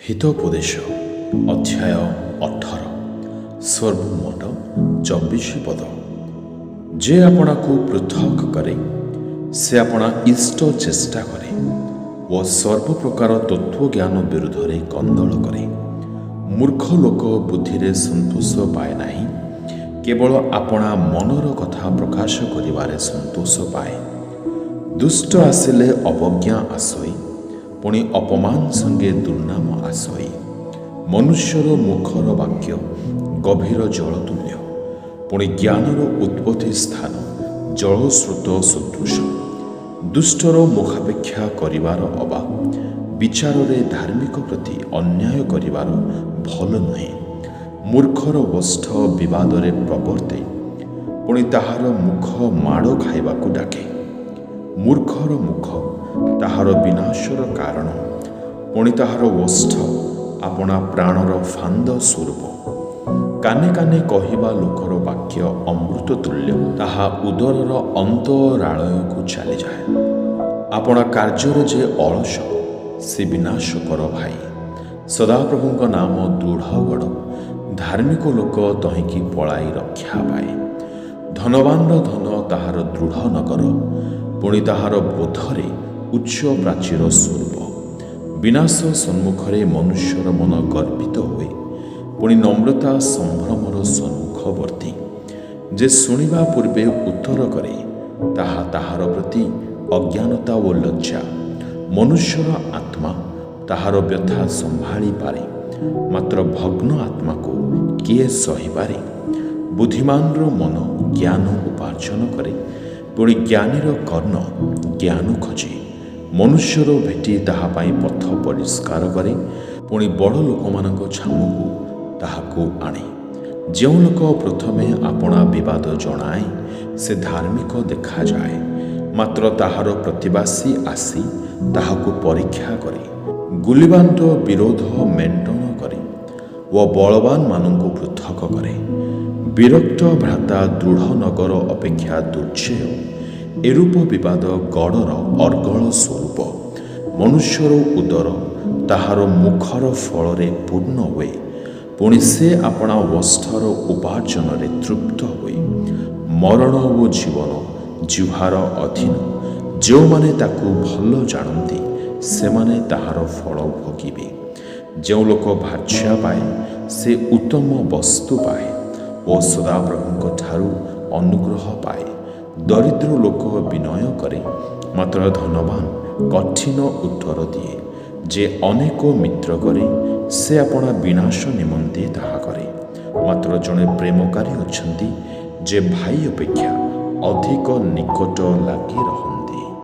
ହିତୋପଦେଶ ଅଧ୍ୟାୟ 18, ସର୍ବମୋଟ 24 ପଦ। ଯେ ଆପଣାକୁ ପୃଥକ କରେ, ସେ ଆପଣା ଇଷ୍ଟ ଚେଷ୍ଟା କରେ ଓ ସର୍ବପ୍ରକାର ତତ୍ତ୍ୱଜ୍ଞାନ ବିରୁଦ୍ଧରେ କନ୍ଦଳ କରେ। ମୂର୍ଖ ଲୋକ ବୁଦ୍ଧିରେ ସନ୍ତୋଷ ପାଏ ନାହିଁ, କେବଳ ଆପଣା ମନର କଥା ପ୍ରକାଶ କରିବାରେ ସନ୍ତୋଷ ପାଏ। ଦୁଷ୍ଟ ଆସିଲେ ଅବଜ୍ଞା ଆସଇ, ପୁଣି ଅପମାନ ସଙ୍ଗେ ଦୁର୍ନାମ ଆସଇ। ମନୁଷ୍ୟର ମୁଖର ବାକ୍ୟ ଗଭୀର ଜଳ ତୁଲ୍ୟ, ପୁଣି ଜ୍ଞାନର ଉତ୍ପତ୍ତି ସ୍ଥାନ ଜଳସ୍ରୋତ ସଦୃଶ। ଦୁଷ୍ଟର ମୁଖାପେକ୍ଷା କରିବାର ଅବା ବିଚାରରେ ଧାର୍ମିକ ପ୍ରତି ଅନ୍ୟାୟ କରିବାର ଭଲ ନୁହେଁ। ମୂର୍ଖର ଓଷ୍ଠ ବିବାଦରେ ପ୍ରବର୍ତ୍ତେ, ପୁଣି ତାହାର ମୁଖ ମାଡ଼ ଖାଇବାକୁ ଡାକେ। ମୂର୍ଖର ମୁଖ ତାହାର ବିନାଶର କାରଣ, ପୁଣି ତାହାର ଓଷ୍ଠ ଆପଣା ପ୍ରାଣର ଫାନ୍ଦ ସ୍ୱରୂପ। କାନେ କାନେ କହିବା ଲୋକର ବାକ୍ୟ ଅମୃତ ତୁଲ୍ୟ, ତାହା ଉଦରର ଅନ୍ତରାଳୟକୁ ଚାଲିଯାଏ। ଆପଣା କାର୍ଯ୍ୟରେ ଯେ ଅଳସ, ସେ ବିନାଶକର ଭାଇ। ସଦାପ୍ରଭୁଙ୍କ ନାମ ଦୃଢ଼ ଗଡ଼, ଧାର୍ମିକ ଲୋକ ତହିଁକି ପଳାଇ ରକ୍ଷା ପାଏ। ଧନବାନର ଧନ ତାହାର ଦୃଢ଼ ନଗର, ପୁଣି ତାହାର ବୋଧରେ ଉଚ୍ଚ ପ୍ରାଚୀର ସ୍ୱରୂପ। ବିନାଶ ସମ୍ମୁଖରେ ମନୁଷ୍ୟର ମନ ଗର୍ବିତ ହୁଏ, ପୁଣି ନମ୍ରତା ସମ୍ଭ୍ରମର ସମ୍ମୁଖବର୍ତ୍ତୀ। ଯେ ଶୁଣିବା ପୂର୍ବେ ଉତ୍ତର କରେ, ତାହା ତାହାର ପ୍ରତି ଅଜ୍ଞାନତା ଓ ଲଜ୍ଜା। ମନୁଷ୍ୟର ଆତ୍ମା ତାହାର ବ୍ୟଥା ସମ୍ଭାଳି ପାରେ, ମାତ୍ର ଭଗ୍ନ ଆତ୍ମାକୁ କିଏ ସହିପାରେ? ବୁଦ୍ଧିମାନର ମନ ଜ୍ଞାନ ଉପାର୍ଜନ କରେ, ପୁଣି ଜ୍ଞାନୀର କର୍ଣ୍ଣ ଜ୍ଞାନ ଖୋଜେ। ମନୁଷ୍ୟର ଭେଟି ତାହା ପାଇଁ ପଥ ପରିଷ୍କାର କରେ, ପୁଣି ବଡ଼ ଲୋକମାନଙ୍କ ଛାମୁକୁ ତାହାକୁ ଆଣେ। ଯେଉଁ ଲୋକ ପ୍ରଥମେ ଆପଣା ବିବାଦ ଜଣାଏ, ସେ ଧାର୍ମିକ ଦେଖାଯାଏ, ମାତ୍ର ତାହାର ପ୍ରତିବାସୀ ଆସି ତାହାକୁ ପରୀକ୍ଷା କରେ। ଗୁଲିବାନର ବିରୋଧ ମେଣ୍ଟନ କରେ ଓ ବଳବାନମାନଙ୍କୁ ପୃଥକ କରେ। ବିରକ୍ତ ଭ୍ରାତା ଦୃଢ଼ ନଗର ଅପେକ୍ଷା ଦୁର୍ଜେୟ, ଏରୂପ ବିବାଦ ଗଡ଼ର ଅର୍ଗଳ ସ୍ୱରୂପ। ମନୁଷ୍ୟର ଉଦର ତାହାର ମୁଖର ଫଳରେ ପୂର୍ଣ୍ଣ ହୁଏ, ପୁଣି ସେ ଆପଣା ଓଷ୍ଠର ଉପାର୍ଜନରେ ତୃପ୍ତ ହୁଏ। ମରଣ ଓ ଜୀବନ ଜିହ୍ୱାର ଅଧୀନ, ଯେଉଁମାନେ ତାକୁ ଭଲ ଜାଣନ୍ତି, ସେମାନେ ତାହାର ଫଳ ଭୋଗିବେ। ଯେଉଁ ଲୋକ ଭାର୍ଯ୍ୟା ପାଏ, ସେ ଉତ୍ତମ ବସ୍ତୁ ପାଏ ଓ ସଦାପ୍ରଭୁଙ୍କ ଠାରୁ ଅନୁଗ୍ରହ ପାଏ। ଦରିଦ୍ର ଲୋକ ବିନୟ କରେ, ମାତ୍ର ଧନବାନ କଠିନ ଉତ୍ତର ଦିଏ। ଯେ ଅନେକ ମିତ୍ର କରେ, ସେ ଆପଣା ବିନାଶ ନିମନ୍ତେ ତାହା କରେ, ମାତ୍ର ଜଣେ ପ୍ରେମକାରୀ ଅଛନ୍ତି, ଯେ ଭାଇ ଅପେକ୍ଷା ଅଧିକ ନିକଟ ଲାଗି ରହନ୍ତି।